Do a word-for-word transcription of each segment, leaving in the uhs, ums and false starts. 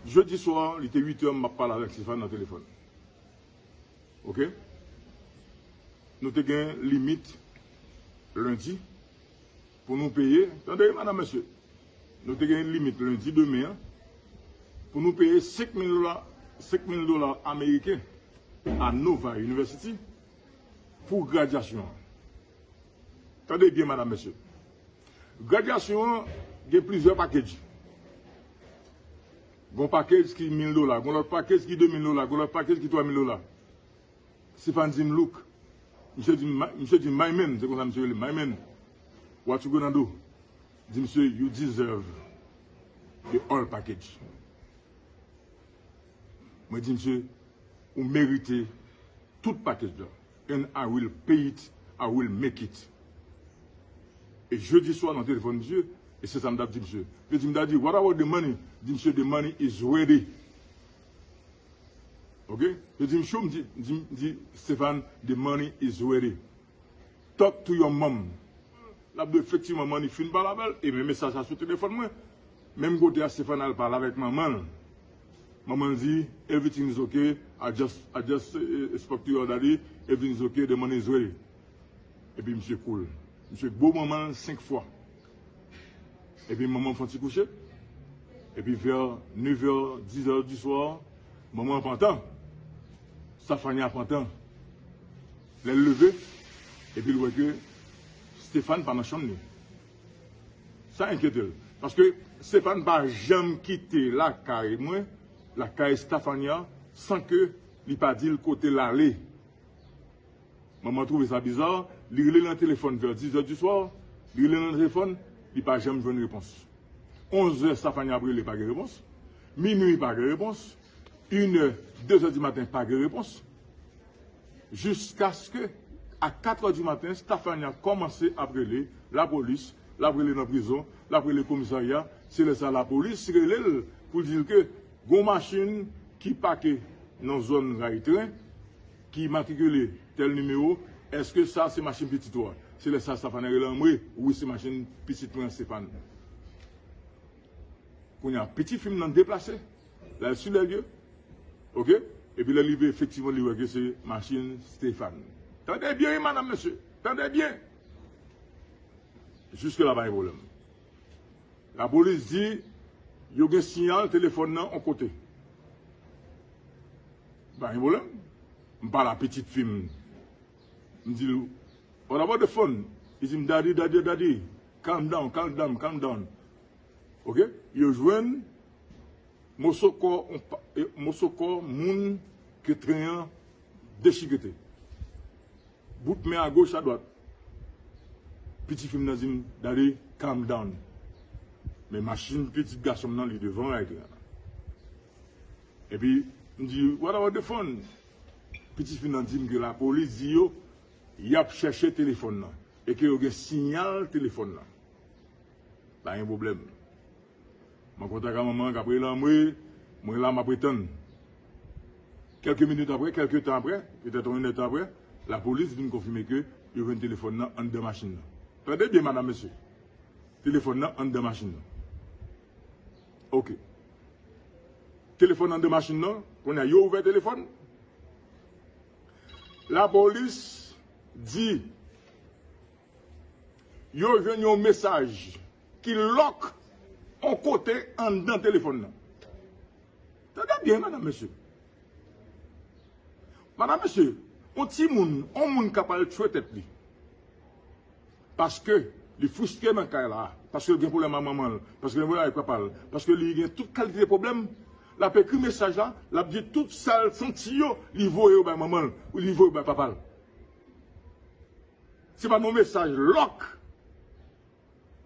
Jedi swa, li te uit è, m ap pale avèk Stéphane nan telefòn. Oke? Nou te gen limit lendi pou nou peye. Tande, madanm, mesye. Nou te gen limit lendi demen an pou nou peye senk mil dola, senk mil dola ameriken a Nova University pou gradyasyon an. Tande byen, madanm, mesye. Gradyasyon an gen plizyè package. Gon package ki mil dola, gon lòt package ki de mil dola, gon lòt package ki twa mil dola. Stéphane di m, "Look." Misye di m, "My-," misye di m, "My man," se konsa misye rele m, "My man, what you gonna do?" Di misye, "You deserve the all package." Mwen di misye, "Ou merite tout package la. And I will pay it, I will make it." E jedi swa nan telefòn misye, e se sa m t ap di misye. Yo di m, "Daddy, what about the money?" Di misye, "The money is ready." Oke? Yo di m, "Sure?" M di, di, di Stéphane, "The money is ready. Talk to your mom." L ap di efektivman, manman li fin pale avè l, e men mesaj la sou telefòn mwen. Menm kote a, Stéphane al pale avèk manman l. Manman l di, "Everything is okay. I just, I just eh, spoke to your daddy. Everything is okay. The money is ready." Epi misye cool. Misye bo manman l senk fwa. Epi manman fè yon ti kouche. Epi vè nevè, dizè di swa, manman an pantan. Stafania pantan. Lè l leve, epi l wè ke Stéphane pa nan chanm li. Sa enkyete l. Paske Stéphane pa janm kite lakay mwen, lakay Stafania, san ke li pa di l kote l ale. Manman twouve sa biza, li rele l nan telefòn vè dizè di swa, li rele l nan telefòn, li pa janm jwenn repons. Onzè, Stafania ap rele, pa gen repons. Minui, pa gen repons. Inè, dezè di maten, pa gen repons. Jiskaske, a katrè di maten, Stafania kòmanse ap rele lapolis, l ap rele nan prizon, l ap rele komisarya. Se lè sa lapolis rele l pou l di l ke gon machin ki pake nan zòn ray tren, ki matrikile tèl nimewo, èske sa se machin pitit ou a? Se lè sa Stafania rele anmwe, wi, se machin pitit mwen an, Stéphane. Kounye a, pitit fi m nan deplase, l al sou lè lye, oke? Epi lè l rive, efektivman, li wè ke se machin Stéphane. Tande byen, wi, madanm, mesye, tande byen. Jiske la, pa gen pwoblèm. Lapolis di, yo gen siyal telefòn nan yon kote. Pa gen pwoblèm. M pale a pitit fi m. M di l, "What about the phone?" Li di m, "Daddy, daddy, daddy, calm down, calm down, calm down." Oke? Yo jwenn moso kò, on pa- eh, moso kò moun ke tren an dechikete. Bout men agoch, adwat. Pitit fi m nan di m, "Daddy, calm down." Men machin pitit gason m nan, li devan ray tren an. Epi, m di, "What about the phone?" Pitit fi m nan di m ke lapolis di yo, y ap chèche telefòn nan. E ke yo gen siyal telefòn nan. Pa gen pwoblèm. Mwen kontak ak manman k ap rele anmwe, mwen la, m ap ret tann. Kèlke minit apre, kèlke tan apre, petèt yon enèdtan apre, lapolis vin konfime ke yo jwenn telefòn nan anndan machin nan. Tande byen, madanm, mesye. Telefòn nan anndan machin nan. Oke. Telefòn anndan machin nan, kounye a, yo ouvè telefòn. Lapolis di yo jwenn yon mesaj ki lòk yon kote anndan telefòn nan. Tande byen, madanm, mesye. Madanm, mesye, yon timoun, yon moun k ap al tchwe tèt li. Paske li fristre nan kay la, paske l gen pwoblèm ak manman l, paske l gen pwoblèm ak papa l, paske li gen tout kalite pwoblèm, l ap ekri mesaj la, l ap di tout sa l santi yo, li voye yo bay manman l, ou li voye yo bay papa l. Se pa yon mesaj lòk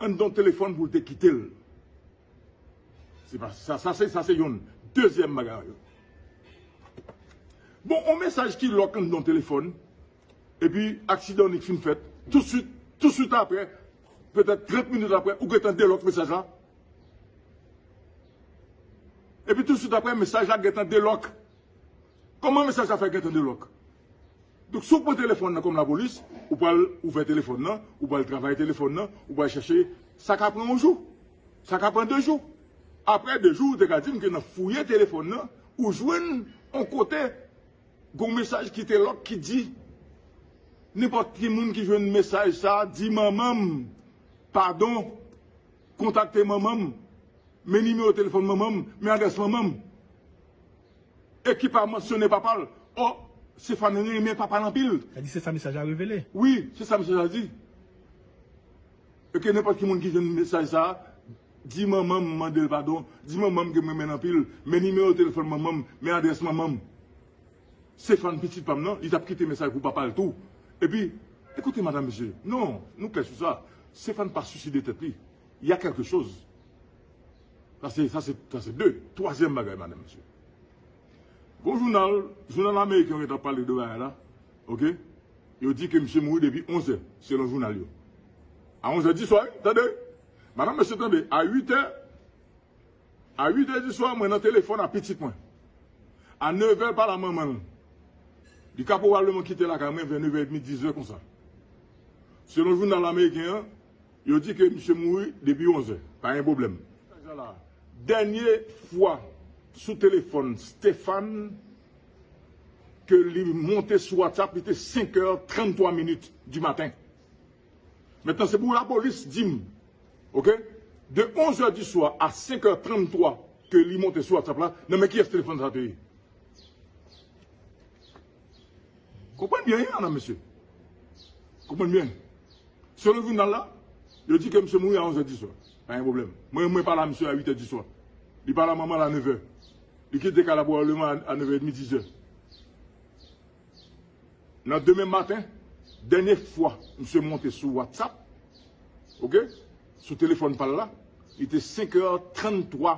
anndan telefòn pou l te kite l. Se pa sa, sa se, sa se youn. Dezyèm bagay yo. Bon, yon mesaj ki lòk anndan telefòn, epi aksidan nik fin fèt, tousuit, tousuit apre, petèt trant minit apre, ou gentan delòk mesaj la. Epi tousuit apre, mesaj la gentan delòk. Kòman mesaj la fè gentan delòk? Donk, si w pran telefòn nan kòm lapolis, ou pral ouvè telefòn nan, ou pral travay telefòn nan, ou pral chèche, sa ka pran yon jou, sa ka pran de jou. Apre de jou, ou te ka di m ke nan fouye telefòn nan, ou jwenn yon kote, gon mesaj ki te lòk ki di, nenpòt ki moun ki jwenn mesaj sa, di manman m padon, kontakte manman m, men nimewo telefòn manman m, men adrès manman m. E ki pa mansyone papa l. Ò, Stéphane renmen papa l anpil. Sa di se sa mesaj la revele. Wi, se sa mesaj la di. E ke nenpòt ki moun ki jwenn mesaj sa, di manman m mande l padon, di manman m ke m renmen l anpil, men nimewo telefòn manman m, men adrès manman m. Stéphane, pitit pa m nan, li t ap kite mesaj pou papa l tou. Epi, ekoute, madam, mesye, non, nou klè sou sa. Stéphane pa swiside tèt li. Il y a quelque chose. Sa se, sa se, sa se de. Twazyèm bagay, madam, mesye. Gon jounal, jounal ameriken yo gentan pale de bagay la. Oke? Yo di ke misye mouri depi onz è, selon jounal yo. A onz è di swa, wi, tande. Madam, mesye, tande. A uit è, a uit è di swa, mwen nan telefòn a pitit mwen. A nèv è, l pale a manman l. Li ka pwobableman kite lakay mwen vè nèv è edmi, diz è konsa. Selon jounal ameriken an, yo di ke misye mouri depi onz è. Pa gen pwoblèm. Dènye fwa sou telefòn Stéphane ke li monte sou WhatsApp, li te senk è tranntwa minit di maten. Mentnan, se pou lapolis di m, oke? De onz è di swa a senk è tranntwa ke li monte sou WhatsApp la, nan men kiyès telefòn sa te ye? Konprann byen, wi, madam, mesye. Konprann byen. Selon jounal la, yo di ke misye mouri a onz è di swa. Pa gen pwoblèm. Mwen, mwen pale a misye a uit è di swa. Li pale a manman l a nèv è. Li kite kay la pwobableman a, a nèv è edmi, diz è. Nan demen maten, dènye fwa misye monte sou WhatsApp, oke, sou telefòn pa l la, li te senk è tranntwa.